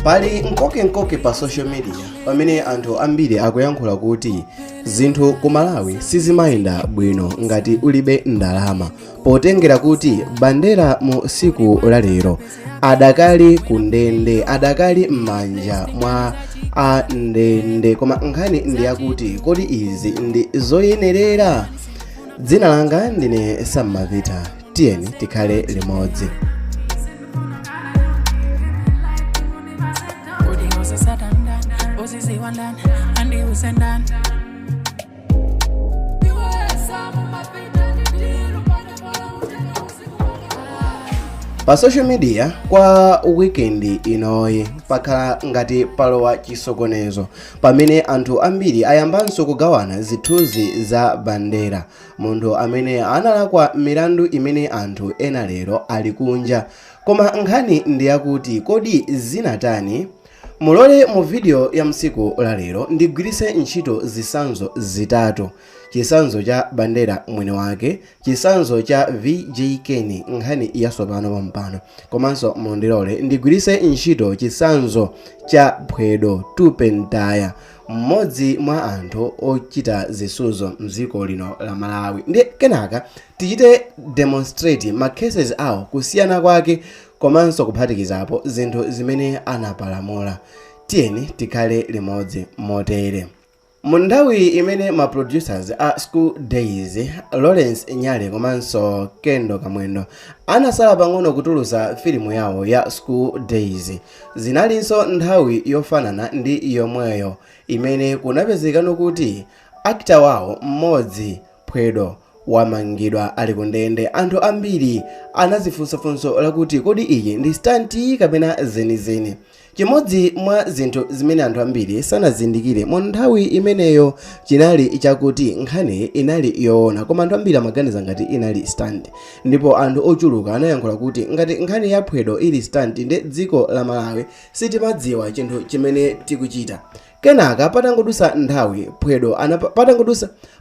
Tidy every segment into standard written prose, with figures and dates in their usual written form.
Pali mkokenkoke pa social media pamene anthu ambiri akuyankhula kuti zinthu ku Malawi sizimayenda bwino ngati ulibe ndalama, potengera kuti Bandera mu siku la lero adakali ku ndende, adakali m'manja mwa a ndende. Koma nkhani ndi yakuti kodi izi ndi zoyenerera? Dzina langa ndine Sam Mavita, tiyeni tikhale limodzi. Pa social media kwa weekend inoyi pakhala ngati palowa chisokonezo pamene anthu ambiri ayambanso kugawana zithunzi za Bandera, munthu amene analakwa milandu imene anthu ena lero ali kunja. Koma nkhani ndi yakuti kodi zinatani? Mulole mu video ya msiku la lero ndigwiritse ntchito zitsanzo zitatu: chitsanzo cha Bandera mwini wake, chitsanzo cha VJ Ken, nkhani yatsopano pompano, komanso mundilole ndigwiritse ntchito chitsanzo cha Phwedo Tupe Ntaya, mmodzi mwa anthu ochita zisudzo mdziko lino la Malawi. Ndi kenaka tichite demonstrate ma cases awo, kusiyana kwake, komanso kuphatikizapo zinthu zimene anapalamula. Tiyeni tikhale limodzi motere. Mu nthawi imene ma producers a School Days, Lawrence Nyale komanso Kendo Kamwendo, anasala pang'ono kutulutsa filimu yawo ya School Days, zinalinso nthawi yofanana ndi yomweyo imene kunapezekano kuti actor wawo mmodzi, Phwedo, wamangidwa ali ku ndende. Anthu ambiri anazifunsa funso lakuti kodi iyi ndi stunt kapena zenizeni? Chimodzi mwa zinthu zimene anthu ambiri sanazindikire mu nthawi imeneyo chinali chakuti nkhani inali yoona, koma anthu ambiri amaganiza ngati inali stunt. Ndipo anthu ochuluka anayankhula kuti ngati nkhani ya Phwedo ili stunt, ndi dziko la Malawi sitimadziwa chinthu chimene tikuchita. Kenaka patangodusa nthawi, Phwedo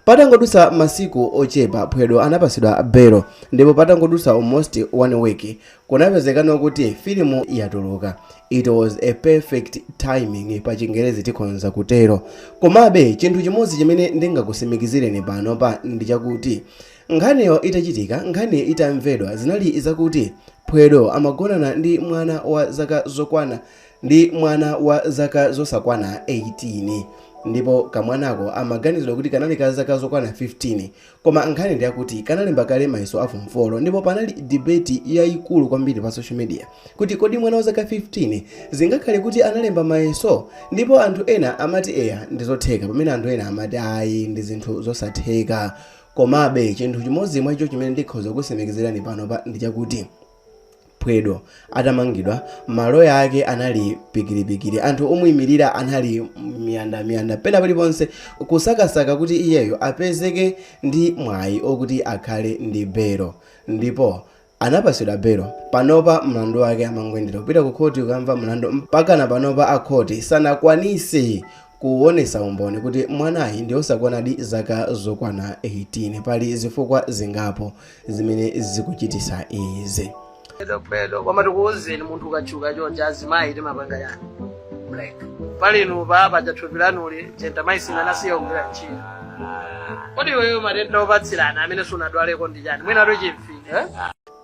patangodusa masiku ochepa, Phwedo anapasidwa belo, ndipo patangodusa almost one week kunapezekano kuti filimu yatuluka. It was a perfect timing, pa Chingerezi tikhonza kutero. Komabe chinthu chimodzi chimene ndingakusimikizireni pano pa ndi chakuti nkhaniyo itachitika, nkhani itamvedwa, zinali zakuti Phwedo amagonana ndi mwana wa zaka zokwana ndi mwana wa zaka zosakwana 18, ndipo kamwanako amaganizidwa kuti kanali ka zaka zokwana 15, koma nkhani ndi yakuti kanalemba kale mayeso a form 4. Ndipo panali debate yayikulu kwambiri pa social media kuti kodi mwana wa zaka 15 zingakhale kuti analemba mayeso? Ndipo anthu ena amati eya, ndizotheka, pamene anthu ena amati ayi, ndi zinthu zosatheka. Komabe chinthu chimodzi mwacho chimene ndikhoza kusimikizirani pano pa ndi chakuti Phwedo atamangidwa, maloya ake anali pikiripikiri, anthu omuyimirira anali miyandamiyanda pena paliponse kusakasaka kuti iyeyo apezeke ndi mwayi okuti akhale ndi belo, ndipo anapasidwa belo. Panopa mlandu wake amangoyendera kupita ku khoti kukamva mlandu. Mpakana panopa akhoti sanakwanise kuonesa umboni kuti mwanayi ndi osakwanadi zaka zokwana 18. Pali zifukwa zingapo zimene zikuchitisa izi. Phwedo, koma tikuwuzeni, munthu ukatchuka chonchi, azimayi timapanga yani black palinu pa paja thupi lanuli gentamicin anasiya kugwira ntchito. Kodi iweyo matenda opatsirana amene sunadwaleko ndi chani? Mwina tochimfine,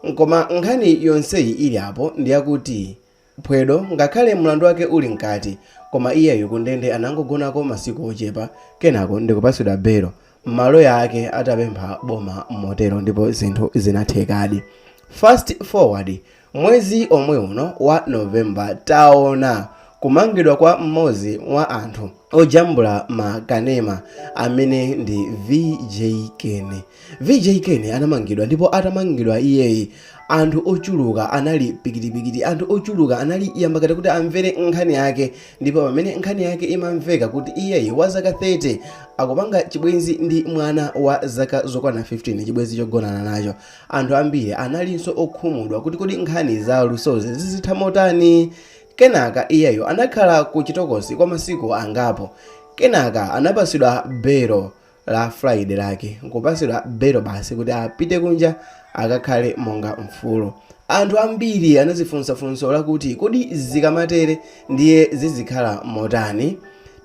eh? Koma nkhani yonseyi ili apo ndiyakuti Phwedo, ngakhale mlandu wake uli mkati, koma iyeyo kundende anangogonako masiku ochepa, kenako ndikupasidwa belo maloya ake atapempha boma motero, ndipo zinthu zinathekadi. Fast forward mwezi omwe uno wa November, taona kumangidwa kwa mmodzi wa anthu ojambula makanema amene ndi VJ Ken. VJ Ken anamangidwa, ndipo atamangidwa iyeyi anthu ochuluka anali pikitipikiti, anthu ochuluka anali yambakati kuti amvere nkhani yake. Ndipo pamene nkhani yake imamveka kuti iyeyi wa zaka 30 akupanga chibwenzi ndi mwana wa zaka zokwana 15, chibwenzi chogonana nacho, anthu ambiri analinso okhumudwa kuti kodi nkhani za lusozi zizitha motani? Kenaka iyeyo anakhala ku chitokosi kwa masiku angapo, kenaka anapasidwa belo la Friday lake, nkupasidwa belo basi kuti apite kunja akakhale monga mfulu. Anthu ambiri anazifunsa funso lakuti kodi zikamatere ndiye zizikhala motani?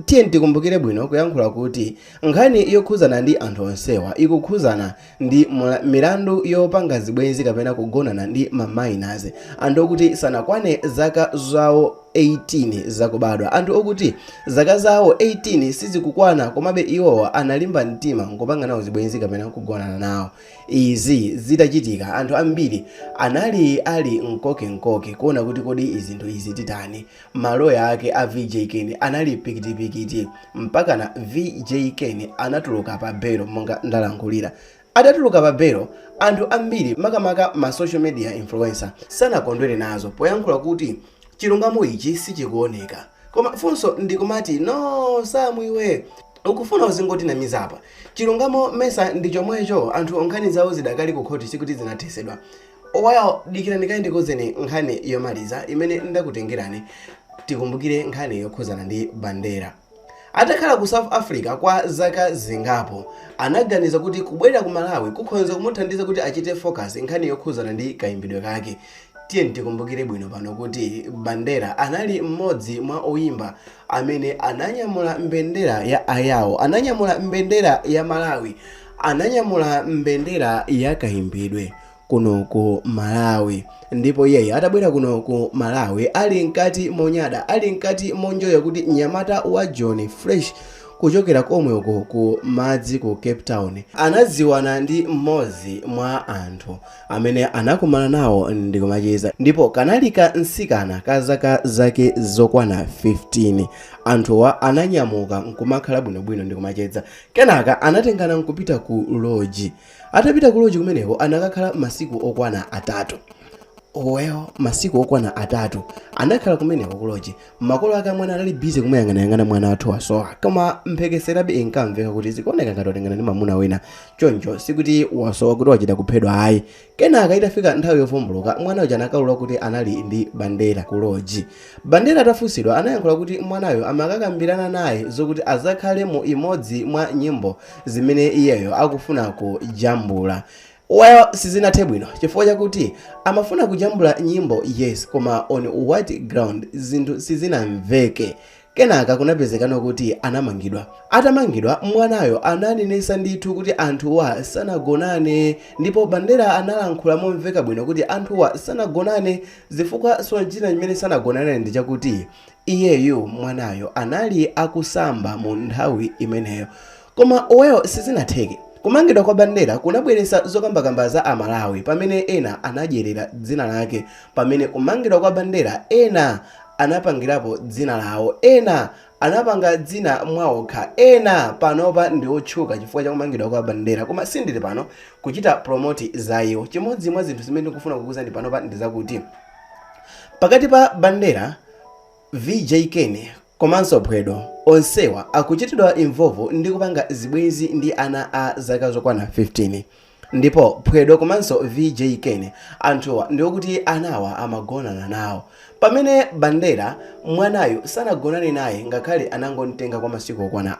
Tiye tikumbukire bwino kuyankhula kuti nkhani yokhuzana ndi anthu onsewa ikukhuzana ndi milandu yopanga zibwenzi kapena kugonana ndi ma minors, anthu okuti sanakwane zaka zawo 18 zakubadwa, anthu okuti zaka zawo 18 sizikukwana, komabe iwowa analimba mtima nkupanga nawo zibwenzi kapena kugonana nawo. Izi zitachitika, anthu ambiri anali ali mkokenkoke kuona kuti kodi izinthu izi titani. Maloya ake a VJ Ken anali pikitipikiti mpakana VJ Ken anatuluka pa belo. Monga ndalankhulira, atatuluka pa belo, anthu ambiri, makamaka ma social media influencer, sanakondwere nazo poyankhula kuti chilungamo ichi sichikuoneka. Koma funso ndikumati, no samwiwe ukufuna uzingotinamiza apa, chilungamo mesa ndi chomwecho? Anthu nkhani zawo zidakali ku khoti, sikuti zinathesedwa. Well, dikirani kaye ndikuwuzeni nkhani yomaliza imene ndakutengerani. Tikumbukire nkhani yokhuzana ndi Bandera. Atakhala ku South Africa kwa zaka zingapo, anaganiza kuti kubwerera ku Malawi kukhonza kumuthandiza kuti achite focus nkhani yokhuzana ndi kayimbidwe kake. Tiye tikumbukire bwino pano kuti Bandera anali mmodzi mwa oyimba amene ananyamula mbendera ya Ayawo, ananyamula mbendera ya Malawi, ananyamula mbendera ya kayimbidwe kuno ku Malawi. Ndipo iyeyo atabwera kuno ku Malawi ali mkati monyada, ali mkati monjoya kuti mnyamata wa John fresh kuchokera komwe uko ku madzi ku Cape Town, anadziwana ndi mmodzi mwa anthu amene anakumana nawo ndikumacheza, ndipo kanali ka mtsikana ka zaka zake zokwana 15. Anthuwa ananyamuka nkumakhala bwinobwino ndikumacheza. Kenaka anatengana nkupita ku lodge. Atapita ku lodge kumeneko anakakhala masiku okwana 3. Well, masiku okwana 3 anakhala kumeneko ku lodge. Makolo ake amwana anali busy kumuyang'anayang'ana, mwana wathu wasowa. Koma mphekeserabe inkamveka kuti zikuoneka ngati watengana ndi mamuna wina, choncho sikuti wasowa kuti wachita kuphedwa ayi. Kenaka itafika nthawi yovumbuluka, mwana uja anakalula kuti anali ndi Bandera ku lodge. Bandera atafunsidwa anayankhula kuti mwanayo amakakambirana naye zokuti azakhale mu imodzi mwa nyimbo zimene iyeyo akufuna kujambula. Well, sizinathe bwino chifukwa chakuti amafuna kujambula nyimbo, yes, koma on what ground? Zinthu sizinamveke. Kenaka kunapezekano kuti anamangidwa. Atamangidwa, mwanayo ananenesa ndithu kuti anthuwa sanagonane, ndipo Bandera analankhula momveka bwino kuti anthuwa sanagonane. Zifukwa china chimene sanagonane ndi chakuti iyeyu mwanayo anali akusamba mu nthawi imeneyo. Koma well, sizinatheke. Kumangidwa kwa Bandera kunabweretsa zokambakamba za Amalawi, pamene ena anadyerera dzina lake, pamene kumangidwa kwa Bandera ena anapangirapo dzina lawo, ena anapanga dzina mwaokha, ena panopa ndi otchuka chifukwa cha kumangidwa kwa Bandera. Koma sindili pano kuchita promote za iwo. Chimodzi mwa zinthu zimene ndikufuna kukuwuzani panopa ndi zakuti pakati pa Bandera, VJ Ken komanso Phwedo, onsewa akuchitidwa involve ndi kupanga zibwenzi ndi ana a zaka zokwana 15. Ndipo Phwedo komanso VJ Ken, anthuwa ndiokuti anawa amagonana nawo, pamene Bandera mwanayo sanagonane naye, ngakhale anangontenga kwa masiku okwana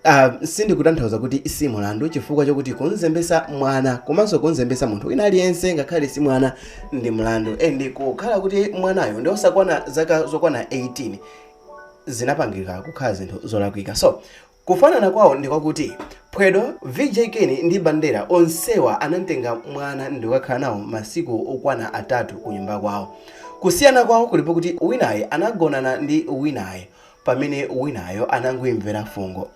3. Sindikutanthauza kuti si mulandu, chifukwa chokuti kunzembesa mwana komanso kunzembesa munthu wina aliyense ngakhale si mwana ndi mlandu, and kukhala kuti mwanayo ndi osakwana zaka zokwana 18 zinapangika kukhala zinthu zolakwika. So kufanana kwawo ndi kwakuti Phwedo, VJ Ken ndi Bandera onsewa anamtenga mwana ndi kukakhala nawo masiku okwana 3 ku nyumba kwawo. Kusiyana kwawo kulipo kuti winayi anagonana ndi winayi, pamene winayo anangoimvera fungo.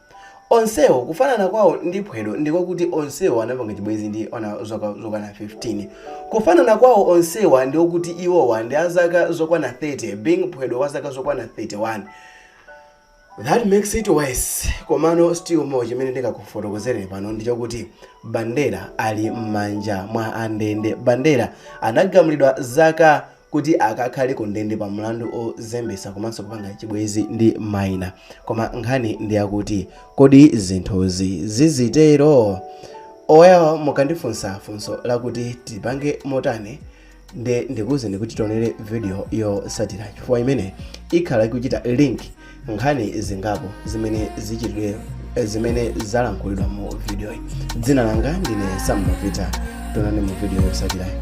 Onsewo kufanana kwawo ndi Phwedo ndikwakuti onsewo anapanga chibwenzi ndi ana zaka zokwana 15. Kufanana kwawo onsewa ndiokuti iwowa ndi azaka zokwana 30, being Phwedo wa zaka zokwana 31. That makes it worse. Komano still more, chimene ndingakufotokozereni pano ndichokuti Bandera ali m'manja mwa andende. Bandera anagamulidwa zaka kuti akakhale ku ndende pa mlandu ozembesa komanso kupanga chibwenzi ndi minor. Koma nkhani ndi yakuti kodi zinthuzi zizitero? Well, mukandifunsa funso lakuti tipange motani, nde ndikuwuzeni kuti tionere video yosatira, chifukwa imene ikhala ikuchita link nkhani zingapo zimene zichitidwe, zimene zalankhulidwa mu video iyi. Dzina langa ndine Sam Mavita. Tionane mu video yosatirayi.